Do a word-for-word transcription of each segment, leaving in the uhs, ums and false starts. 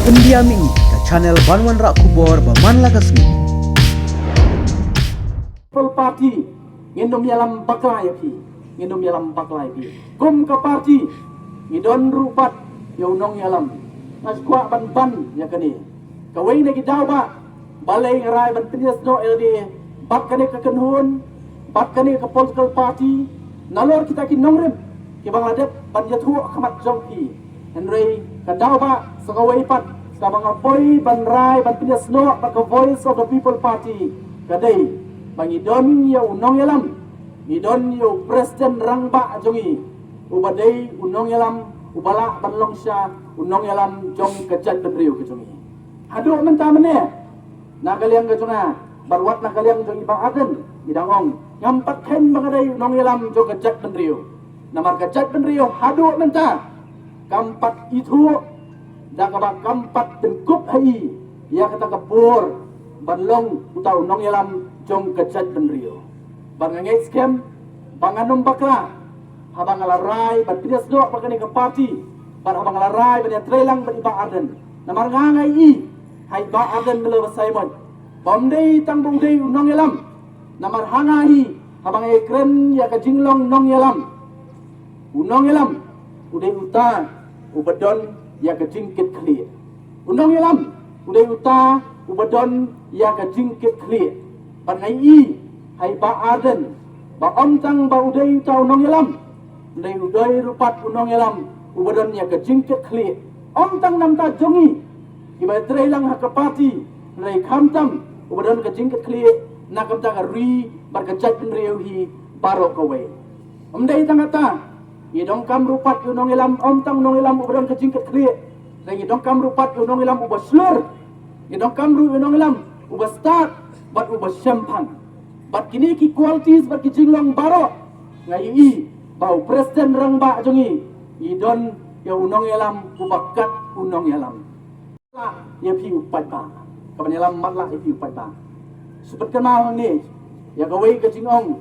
India Mini, ka channel ban wanrah khubor ba man la ka sngi. People Party, ngin ym ïalam bakla ïa phi, ngin ym ïalam bakla ïa phi. Kum ka party, ngi don ruh pat ïa u nongïalam. Nga sngewkwah ban ban ïa kane. Kawei na ki daw ba balei nga rai ban pynïasnoh ïa lade bad kane ka kynhun, bad kane ka political party, nalor kita ki nongrim kiba nga la dep ban ïathuh ha khmat jong phi. Hynrei ka daw ba sa kawei pat kaba nga poi ban rai ban pynïasnoh bad ka Voice of the People Party ka dei ba ngi don ïa u nongïalam, ngi don ïa u president rangbah jong ngi, uba dei u nongïalam uba lah ban long sha u nongïalam jong ka jaitbynriew ka jong ngi. Haduh mynta mynne, na ka liang ka jong nga bad wat na ka liang jong i Bah Ardent, i dang ong, ngam pat kheiñ ba nga dei u nongïalam jong ka jaitbynriew. Namar ka jaitbynriew haduh mynta kam pat ithuh da kaba kam pat pynkup ha i ïa kata ka bor ban long uta u nongïalam jong ka jaitbynriew. Bad nga ngeit skhem ba ngan ym bakla haba nga la rai ban pynïasnoh bad kane ka party, bad haba nga la rai ban ïatreilang bad i Bah Ardent. Namar nga nga ïohi ha i Bah Ardent Miller Basaiawmoit ba ym dei tang ba u dei u nongïalam. Namar ha nga hi, haba nga ïakren ïa ka jinglong nongïalam, u nongïalam u dei uta uba don ïa ka jingkitkhlieh. U nongïalam u dei uta uba don ïa ka jingkitkhlieh. Bad nga ïohi ha i Bah Ardent ba ym tang ba u dei uta u nongïalam, hynrei u dei ruh pat u nongïalam uba don ïa ka jingkitkhlieh. Ym tang na bynta jong ngi kiba ïatreilang ha ka party, hynrei khamtam uba don ka jingkitkhlieh na ka bynta ka ri bad ka jaitbynriew hi baroh kawei. Ym dei tang kata, ngi donkam ruh pat ïa u nongïalam, ym tang u nongïalam uba don ka jingkitkhlieh, hynrei ngi donkam ruh pat ïa u nongïalam uba shlur, ngi donkam ruh ïa u nongïalam uba stad bad uba shemphang. Bad kine ki qualities bad ki jinglong baroh, nga ïohi ba u president rangbah jong ngi, ngi don ïa u nongïalam uba kat u nongïalam. Lah ïa phi u paidbah, kaban ïalam matlah ïa phi u paidbah. Shu pynkynmaw hangne ïa kawei ka jingong,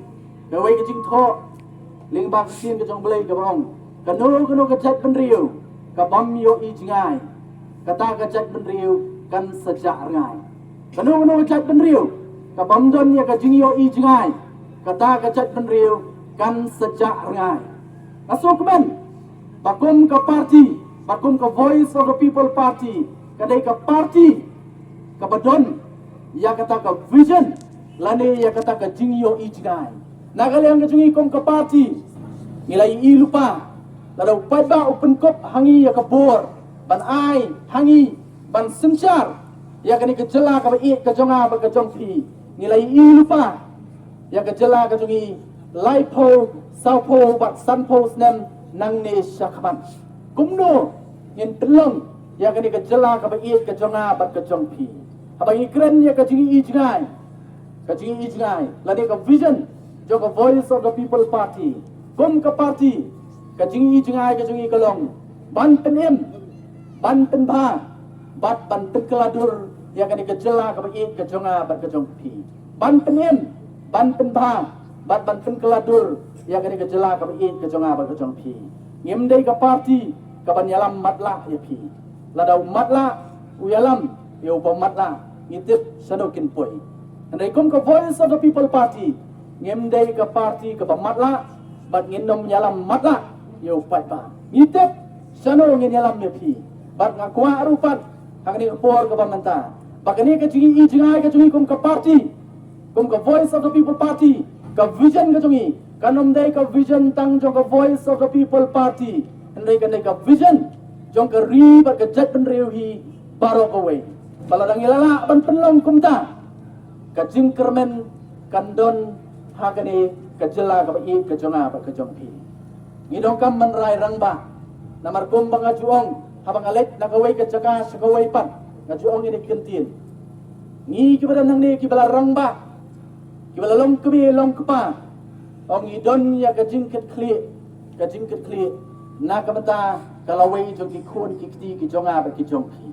kawei ka jingthoh lyngba ka ktien ka jong U Blei kaba ong, kano kano ka jaitbynriew ka bym ïohi jngai, kata ka jaitbynriew kan sa jah rngai. Kano kano ka jaitbynriew ka bym don ïa ka jingïohi jngai, kata ka jaitbynriew kan sa jah rngai. Nga sngewkmen ba kum ka party, ba kum ka Voice of the People Party, ka dei ka party kaba don ïa kata ka vision lane ïa kata ka jingïohi jngai. Na ka liang ka jong ngi kum ka party, ngi la ïohi lypa lada u paidbah u pynkup ha ngi ïa ka bor ban ai ha ngi ban synshar ïa kane ka jylla kaba ïeit ka jong nga bad ka jong phi. Ngi la ïohi lypa ïa ka jylla ka jong ngi laiphew, sawphew bad sanphew snem nangne shakhmat. Kumno ngin pynlong ïa kane ka jylla kaba ïeit ka jong nga bad ka jong phi haba ngi kren ïa ka jingïohi jngai, ka jingïohi jngai lane ka vision jong ka Voice of the People Party? Kum ka party, ka jingïohi jngai ka jong ngi ka long ban pynim, ban pynbha bad ban pynkylla dur ïa kane ka jylla kaba ïeit ka jong nga bad ka jong phi. Ban pynim, ban pynbha bad ban pynkylla dur ïa kane ka jylla kaba ïeit ka jong nga bad ka jong phi. Ngim dei ka party kaban ïalam matlah ïa phi. Lada u matlah u ïalam ïa uba matlah, ngi tip shano kin poi. Hynrei kum ka Voice of the People Party, ngim dei ka party kaba matlah bad ngin ym ïalam matlah ïa u paidbah. Ngi tip shano ngin ïalam ïa phi. Bad nga kwah ruh pat ha kane ka por kaba mynta ba kane ka jingïohi jngai ka jong ngi kum ka party, kum ka Voice of the People Party, ka vision ka jong ngi kan ym dei ka vision tang jong ka Voice of the People Party, hynrei kan dei ka vision jong ka ri bad ka jaitbynriew hi baroh kawei. Ba lada ngi la lah ban pynlong kumta, ka jingkyrmen kan don ha kane ka jylla kaba ïeit ka jong nga bad ka jong phi. Ngi donkam ban rai rangbah. Namar kumba nga ju ong, haba nga leit na kawei ka jaka sha kawei pat, nga ju ong ïa kane ka ktien. Ngi kiba don hangne kiba la rangbah, kiba la long kmie long kpa, ong ngi don ïa ka jingkitkhlieh, ka jingkitkhlieh na ka bynta ka lawei jong ki khun ki kti ki jong nga bad ki jong phi.